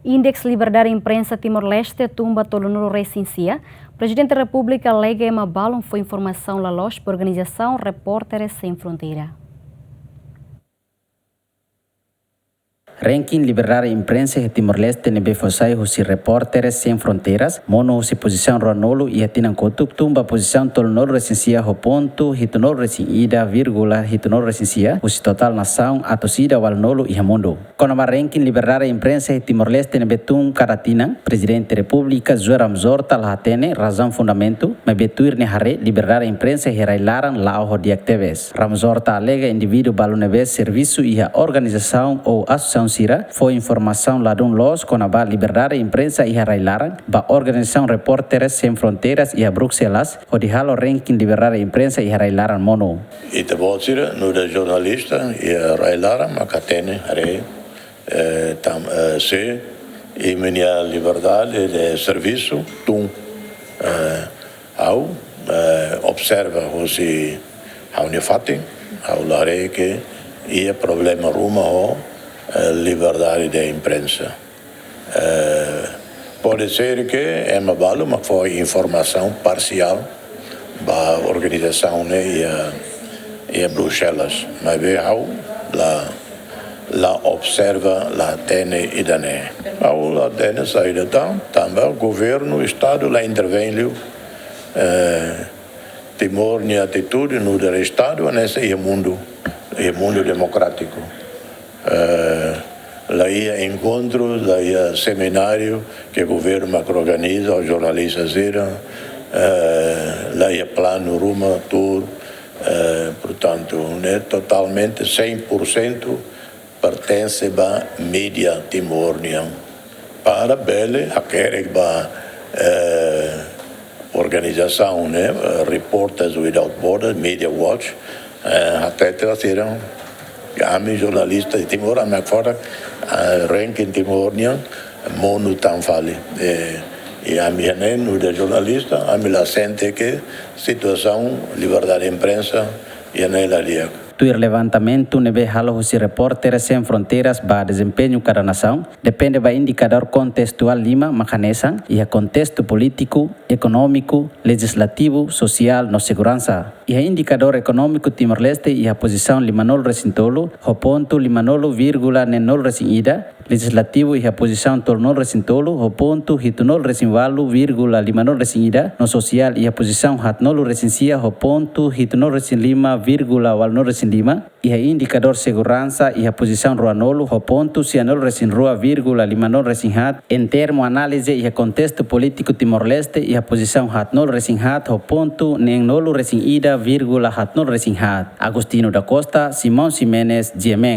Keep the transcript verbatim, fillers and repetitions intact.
Indeks liberdade imprensa Timor-Leste tun ba tolunulu resin sia, Prezidente Repúblika alega ema balun fó informasaun la loos ba organizasaun Repórteres Sem Fronteira. Ranking liberdade imprensa iha Timor-Leste ne'ebé fó sai husi Repórteres Sem Fronteiras, monu husi pozisaun ruanulu iha tinan kotuk, tun ba pozisaun tolunulu resin sia ho pontu hitunulu resin ida vírgula hitunulu resin sia, husi totál nasaun atus ida ualunulu iha mundu. Kona-ba ranking liberdade imprensa iha Timor-Leste ne'ebé tun kada tinan, Prezidente Repúblika José Ramos Horta la hatene razaun fundamentu, maibé tuir nia haree liberdade imprensa iha rai-laran la'o ho di'ak tebes. Ramos Horta alega indivíduu balu ne'ebé servisu iha organizasaun ou asosiasaun sira fó informasaun ladún loos kona-ba liberdade imprensa iha rai-laran ba organizasaun Repórteres Sem Fronteiras iha Bruxelas, hodi halo ranking liberdade imprensa iha rai-laran monu. Ita-boot sira nu'udar jornalista iha rai-laran mak hatene haree, eh, tan, eh, se imi-nia liberdade de servisu tun, eh, ha'u, eh, observa husi ha'u-nia fatin, ha'u la haree ke iha problema ruma ho, eh, liberdade de imprensa. Eh, pode ser ke ema balu mak fó informasaun parsiál ba organizasaun ne'e iha, iha Bruxelas. Maibé ha'u la, la observa, la hatene ida-ne'e. Ha'u la hatene saida tan, tanba governu, Estadu la intervein liu. Eh, Timor nia atitude nu'udar Estadu hanesan iha mundu, iha mundu demokrátiku. Eh, la iha enkontru, la iha semináriu ke governu mak organiza ho jornalista sira, eh, la iha planu ruma tuur, eh, portantu, ne'e totalmente cem por cento pertense ba mídia Timor nian. Para bele hakerek ba, eh, organizasaun ne'e, eh, Reporters Without Borders, Media Watch, eh, hatete ba sira, ami jornalista iha Timor, ami hakfodak, eh, ranking Timor nian monu tan fali. Eh, i ami hanesan nu'udar jornalista, ami la sente ke situasaun liberdade imprensa iha ne'e la di'ak. Tuir levantamentu ne'ebé halo husi Repórteres Sem Fronteiras ba dezempeñu kada nasaun, depende ba indikadór kontestuál lima mak hanesan, iha kontestu polítiku, ekonómiku, lejizlativu, sosiál no seguransa. Iha indikadór ekonómiku Timor-Leste iha pozisaun limanulu resin tolu, ho pontu limanulu vírgula neenulu resin ida, lejizlativu iha pozisaun tolunulu resin tolu, ho pontu hitunulu resin ualu vírgula limanulu resin ida, no sosiál iha pozisaun haatnulu resin sia, ho pontu hitunulu resin lima vírgula ualunulu resin lima, iha indikadór seguransa iha pozisaun ruanulu, ho pontu sianulu resin rua vírgula limanulu resin haat, en termu análize iha kontestu polítiku Timor-Leste iha pozisaun haatnulu resin haat, ho pontu neenulu resin ida vírgula haatnulu resin haat. Agostinho da Costa, Simão Ximenes, G M N.